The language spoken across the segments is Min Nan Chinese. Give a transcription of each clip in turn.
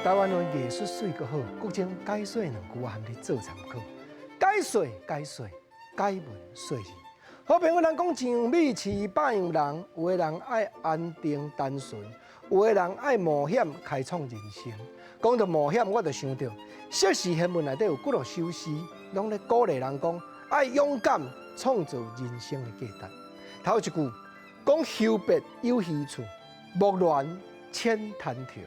台灣的藝術媠閣好，國情解說兩句，我含你做參考。解說解說，解文說字。好朋友，人講一樣米飼百樣人，有的人愛安定單純，有的人愛冒險開創人生。講到冒險，我就想到，釋時賢文內底有幾落首詩，攏咧鼓勵人講愛勇敢創造人生的價值。頭一句講休別有虛處，莫亂淺灘頭。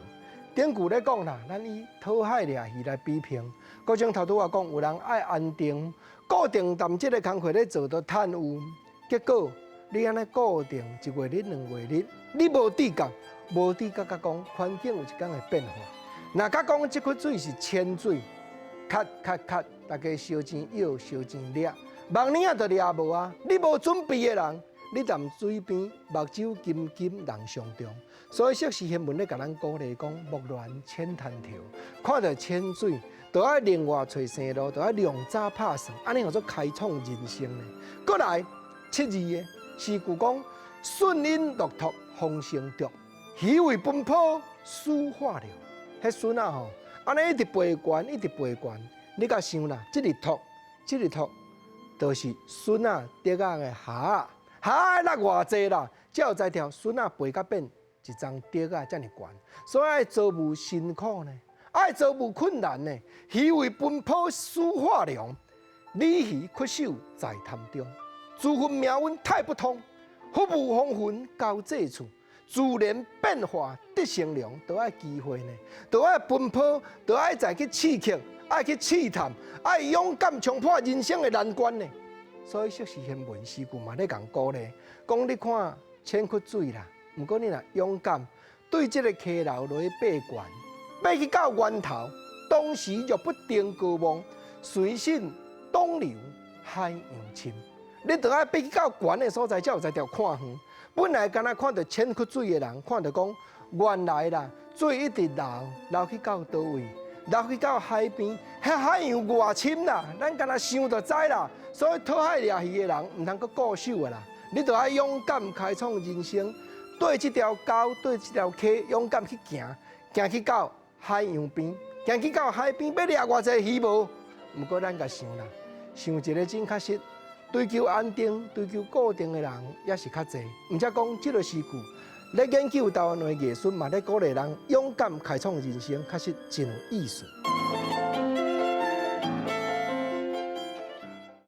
頂句咧講啦，咱以討海掠魚來比拼。閣將頭拄仔講，有人愛安定，固定踮這个工課咧做都趁有，結果你按呢固定一月日、2月日，你無知覺，無知覺佮講環境有一工會變化。若佮講這窟水是淺水，咔咔咔，大家燒錢舀，燒錢掠，網仔就掠無啊！你無準備的人，你踮水邊目睭金金人相中，所以釋時賢文咧共咱鼓勵講，莫亂淺灘頭，看著淺水，就愛另外揣生路，就愛量早拍算，按呢叫做開創人生呢。閣來七字的詩句講：順因駱駝風聲濁，魚為奔波始化流。彼筍仔吼，按呢一直爬懸，一直爬懸，你共想啦，這个托，這个托，就是筍仔竹仔的蛤仔。蛤仔落偌濟啦，才有才條筍仔爬甲變一叢竹仔遮爾懸，所以愛遭遇辛苦呢，愛遭遇困難呢。魚為奔波始化龍，鯉魚屈首在潭中。自問命運太不通，福無方分交這處。自然變化得成龍，都愛機會呢，都愛奔波，都愛再去刺激，愛去試探，愛勇敢衝破人生的難關呢。所以釋時賢文詩句嘛咧共鼓勵，講你看淺窟水啦，毋過你若勇敢對這个溪流落去爬懸，爬去到源頭，當時若不登高望，隨信東流海洋深。你著愛爬去到懸的所在，才有才調看遠。本來敢若看著淺窟水的人，看著講原來啦，水一直流，流去到佗位？流去到海邊，彼海洋偌深啦，咱敢若想就知啦。所以討海掠魚的人，毋通閣固守啊啦！你著愛勇敢開創人生，對這條溝，對這條溪，勇敢去行，行去到海洋邊，行去到海邊，欲掠偌濟魚無？毋過咱共想啦，想一个真確實，追求安定、追求固定的人也是較濟。毋才講這个詩句，咧研究台灣的藝術，嘛咧鼓勵人勇敢開創人生，確實真有意思。